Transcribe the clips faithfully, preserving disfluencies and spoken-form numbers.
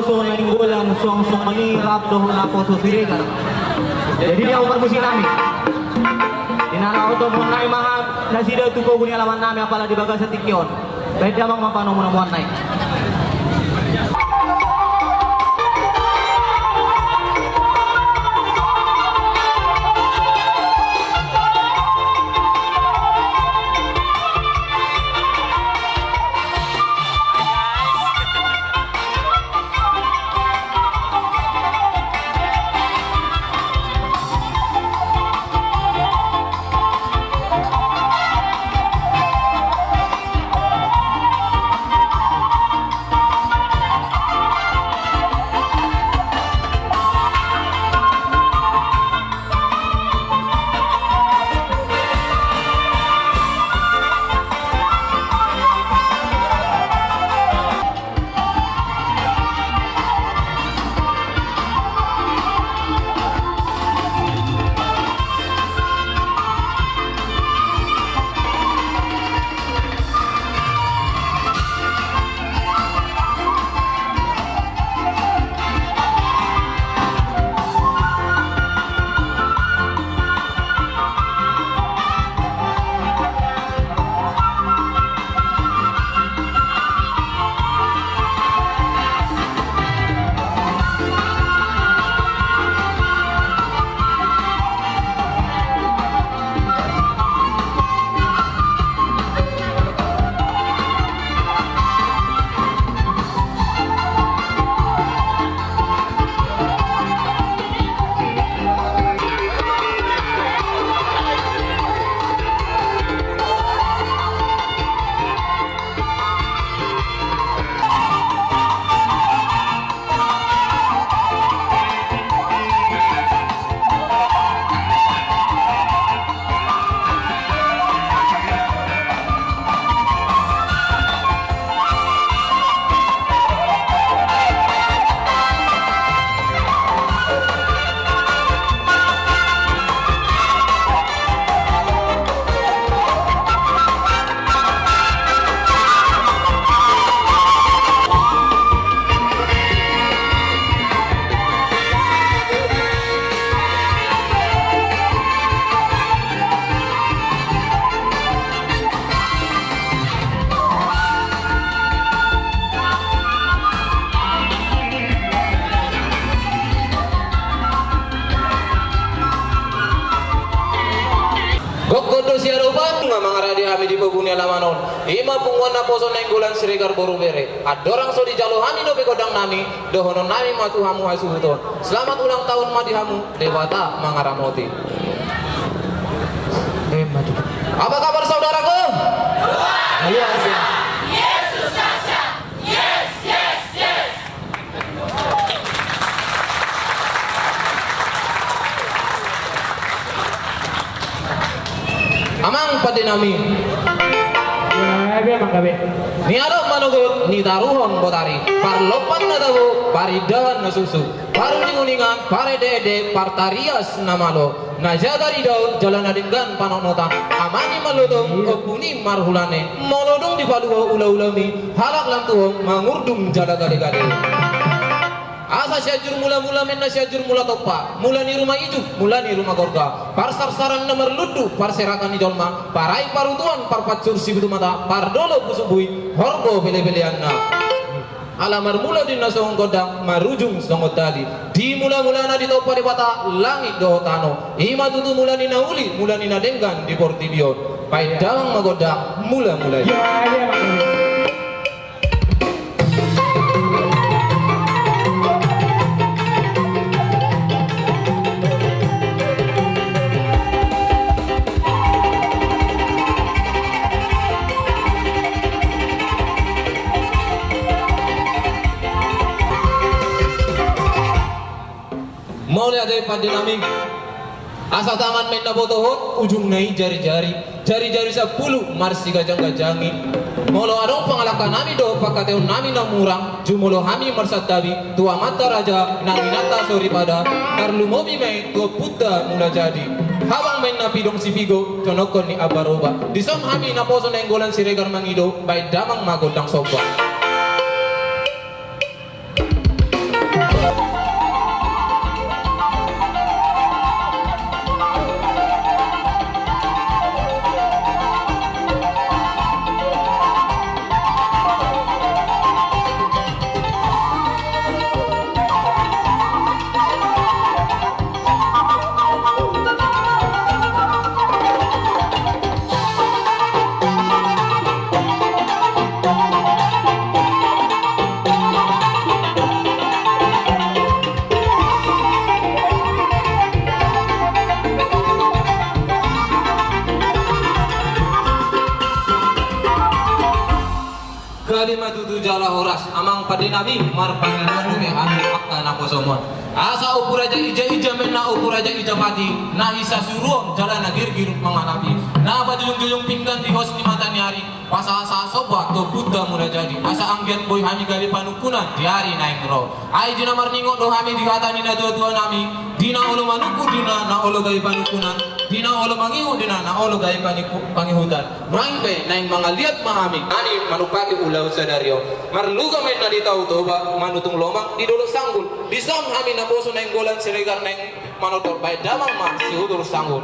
Nainggolan suang songon i rap dohot naposo Siregar. Jadi dia umur musik nami. Di na laho dohonon nai ma nasida tu pogu ni alaman nami apala di bagasan tingki on. Bahen damang ma panomunomuan nai. Gokhon do siadopan, nga mangarade hami di pogu ni alaman on. I ma punguan naposo Nainggolan Siregar boru bere. Andorang so dijalo hami dope gondang nami, dohonon nami ma tu hamu hasuhuton. Selamat ulang tahun ma di hamu, Debata mangaramoti. Apa kabar saudaraku? Luar biasa. Amang pande nami. Gabe, amang, gabe. Nialap manogot, nitaruhon botari. Parlompan na tabo, parindahan na susu. Paruninguningan, parendeende, partarias na malo. Na jagar ni daon, jala na denggan panotnotan. Amani mallotong, ompu ni marhulane. Molo dung dipalua ulaulami, halak lam tuhom, mangurdung jala galegale. Asa Sianjur Mula, mula menna Sianjur Mula Tompa, mula ni ruma ijuk, mula ni ruma gorga, parsarsaran na marlundu, parserakan ni jolma, parai parutuan, parpansur sibutumata, pardolok pusuk bui, horbo pelebeleanna. Ala marmula di na songon gondang, marujung songon tali. Di mulamulana ditompa Debata langit dohot tano. I ma tutu mula ni na uli, mula ni na denggan di portibi on. Bahen damang ma gondang mulamula i. Mauliate pande nami. Asa tangan ma inna botohon, ujungna i jarijari. Jarijari sampulu marsigajanggajangi. Molo adong pangalangka nami dohot pangkataion nami na hurang, jumolo hami marsantabi tu amanta raja nang inanta soripada, tarlumobi ma i tu ompunta Mulajadi. Habang ma inna pidong sipigo, conokhon ni ambaroba. Dison hami naposo Nainggolan Siregar mangido, bahen damang ma gondang somba. Jadi ma tutu jala horas, amang pande nami, marpangidoan do hami angka naposo on. Asa Ompu Raja Ija, Ija Menna, Ompu Raja Ija Pati, na hisuruon jala na girgir manganapi, na pajujung-jujung pinggan di hos ni mata ni ari, pasahat-sahat somba tu Ompunta Mula Jadi, asa anggiat boi hami gabe panungkunan di ari naeng ro. Ai di na marningot do hami di hata ni natua-tua nami, di na olo manungkun di na, na olo gabe panungkunan, di na olo mangihut di na, na olo gabe paniku-, pangihutan. Nuaeng pe naeng mangaliat ma hami, hami manumpahi ulaon sadari on. Marluga ma inna di Tao Toba, Manutung Lomang di Dolok Sanggul. Dison hami naposo Nainggolan Siregar naeng manortor, baen damang ma si Udur Sanggul.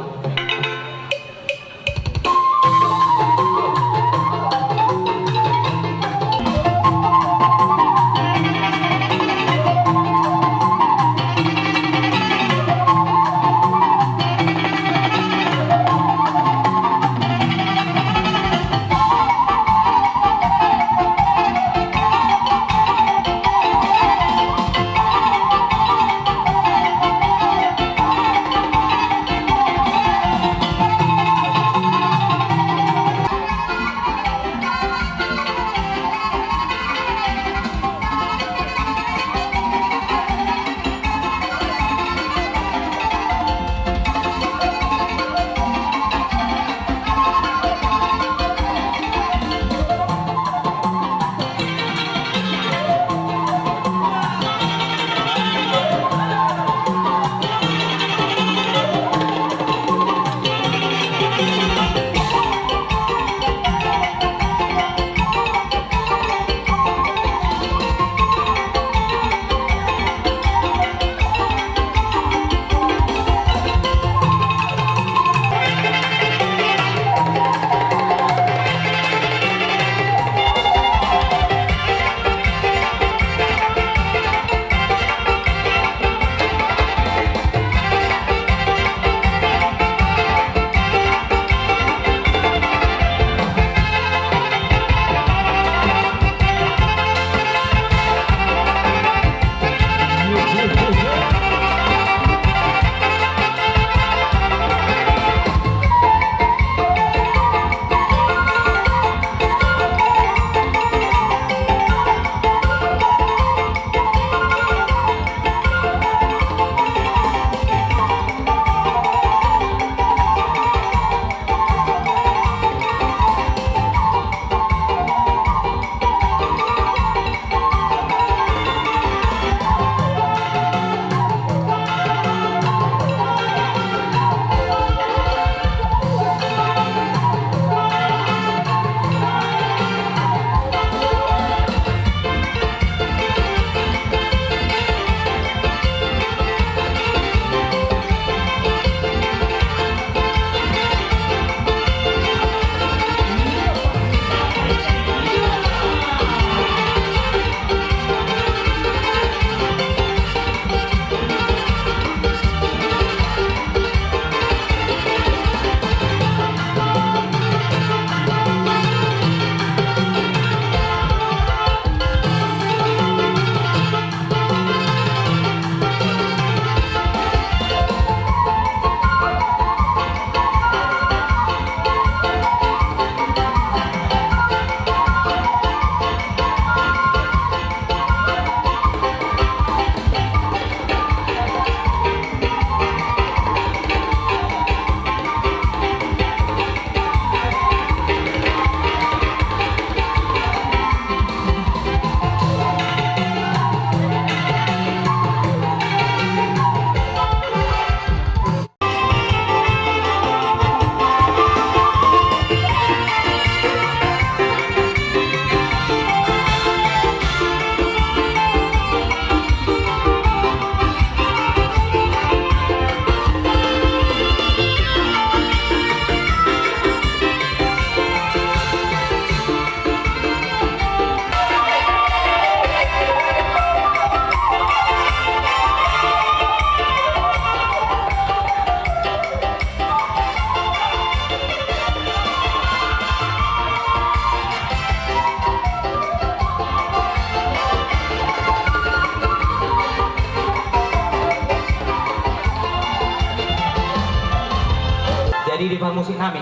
Jadi di parmusik nami,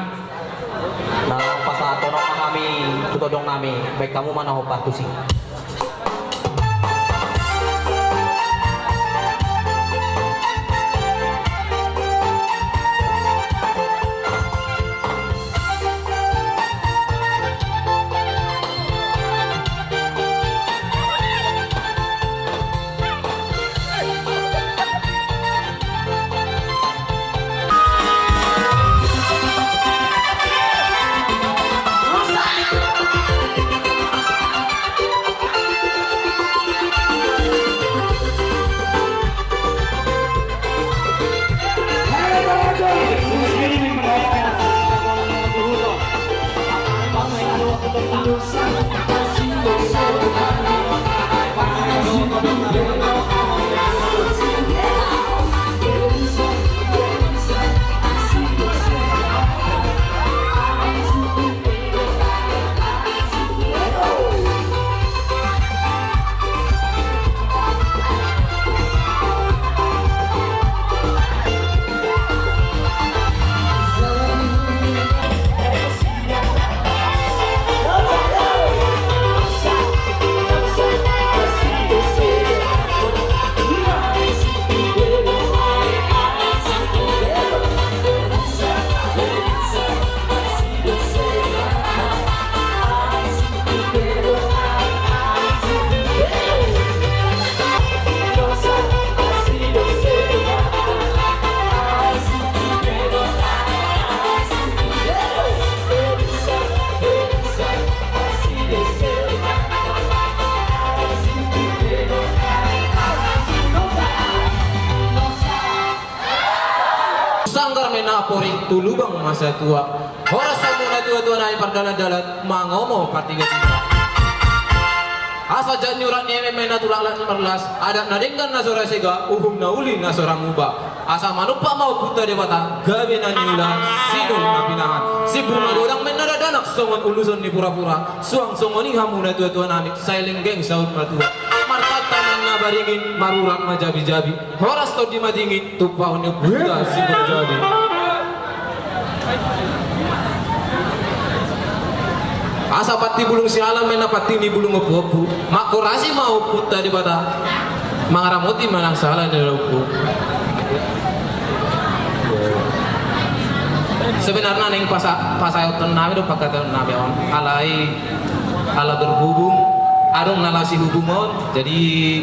na pasahathon hami Todong nami, baen hamu ma na hombar tusi. Sanggar ma i na poring tu lubang ma satua. Horas hamu natuatua nami pardalandalan mangomo partigatiga. Asa jat ni urat ni eme ma i na tulak las marlas, adat na denggan na so ra sega, uhum na uli na so ra muba. Asa manumpak ma Ompunta Debata gabe na niula, sinur na pinahan. Simbur na godang ma i na dakdanak songon uluson ni purapura. Suang songon i hamu natuatua nami, sai lenggeng saur matua. Martanta ma i na baringin, marurat ma jabijabi. Horas tondi ma tingin, tumpahon ni Ompunta Siborjadi. Asa panti bulung sialan ma i na panti ni bulung ompuompu. Manghorasi ma Ompunta Debata, mangaramoti ma nang sahala ni ompu. Sebenarna naeng pasa-, pasahaton nami do pangkataion nami on. Alai, ala berhubung adong na laho sihubungon, jadi